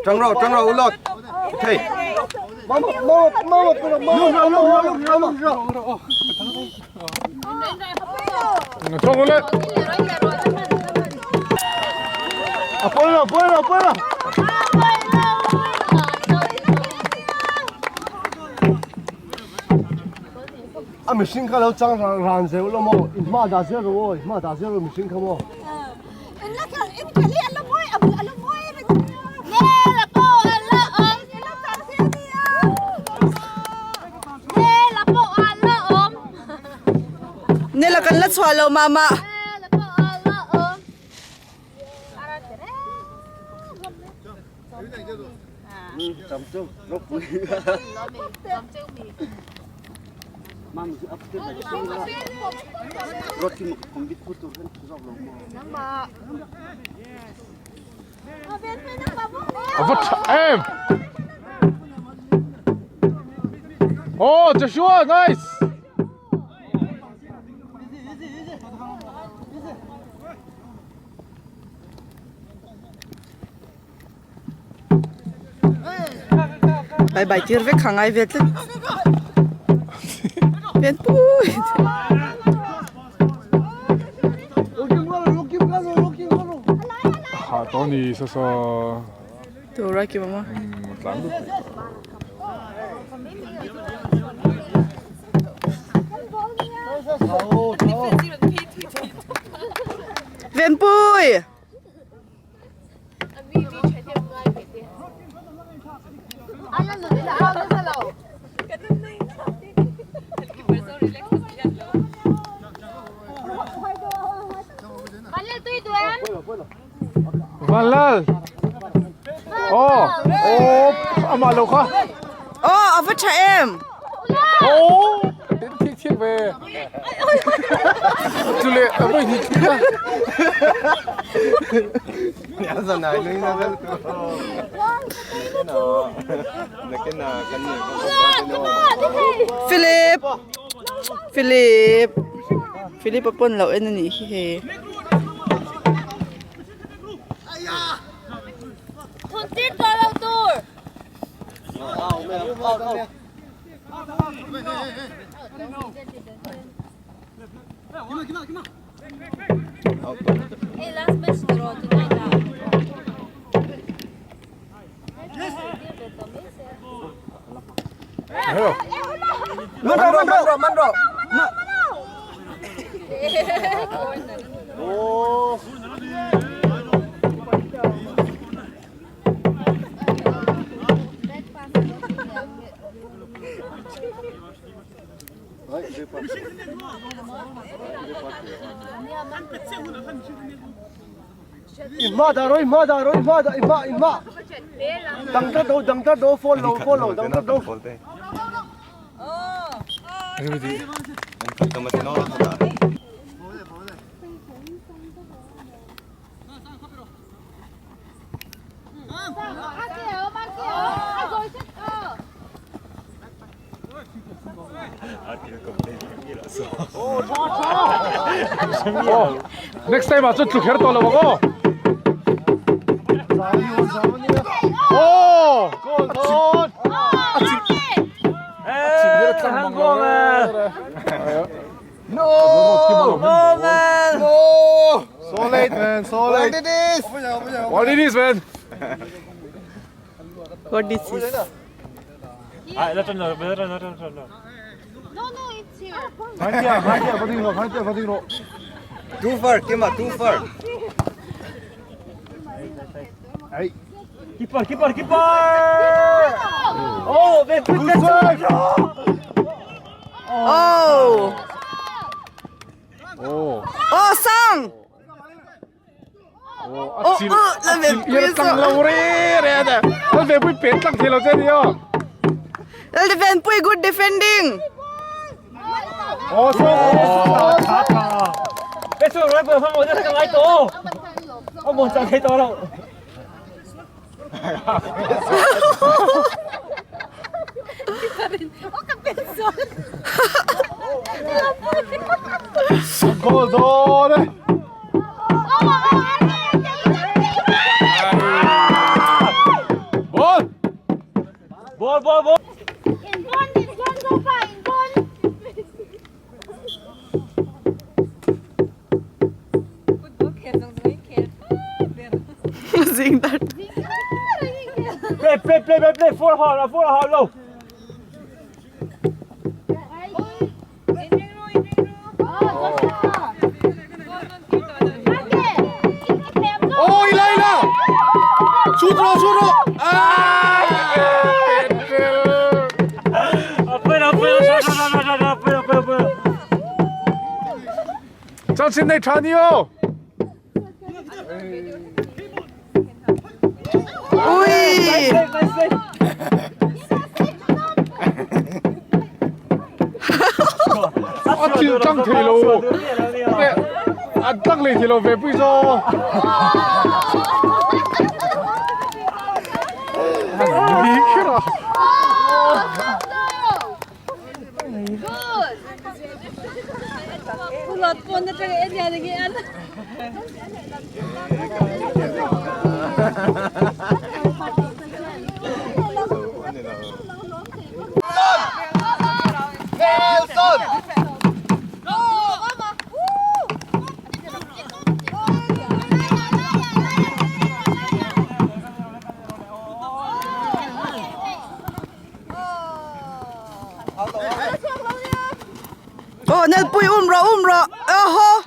Ṭang rawh, ṭang rawh ulawt. Thei. Ṭang ule. A pawi lo, pawi lo, pawi lo. A mihring kha lo chang ran zeuh lo maw? In hma dah zel rawh aw, in hma dah zel rawh mihring kha maw? Nela kan la chhuah lo mah mah. A va tha em! Oh, Joshua, nice! Bye bye tir vek kha ngai ve tlat. Pen pui. Ha to ni sa sa. Tu rai ki mama. Tlan lu. Ven pui. Vanlal. Oh, oh, amah lo kha. Oh, a va tha em. Oh, đến thiek thiek ve. Chule, a voi hnih thik a. Philip. Philip. Philip a pawn loh en a nih hi hei. Man rawh, man rawh, man rawh. In hma dah rawh, in hma dah rawh, in hma dah, in hma, in hma. Dang tlat do, dang tlat do, phone lo, phone lo, dang tlat do. Next time ah chuan tlu kher tawh lo ang aw. Oh! A chim a chim hian a tlang mang lo No! No man! No! So late man, so late. What it is? What it is man? What is this? Too far, Kima, too far. Keeper, keeper, keeper! Oh, man, good save! Oh! Oh. Oh, sang! A chil a chil iar tlang lo re re a Lal Venpui pen tlang thei lo che ni aw. Lal Venpui good defending. Aw so tha tha. Pe chu rai pui phong mo ka ngai to. Ông muốn chọn thấy to đâu. Goal dawn e. Zing dar. Play play play play play for hao lo for hao lo. Oh i lai la! Shoot rawh shoot rawh! Chance nei tha ni aw! Ui! A thil tlang thei lo a tlang lei thei lo ve pui zaw. Ni kher a. Aw Nelpui um rawh um rawh awhaw.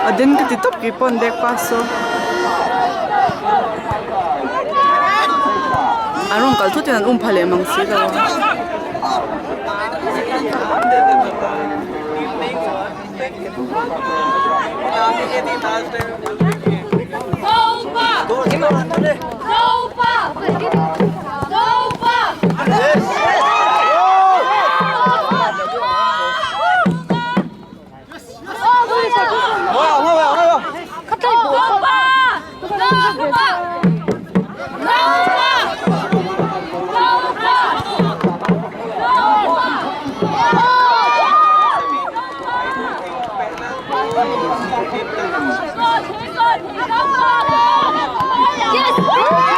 A den ka ti tawp kei pawn back pass saw an rawn kal thut in an um pha leh mang si lo. Yes!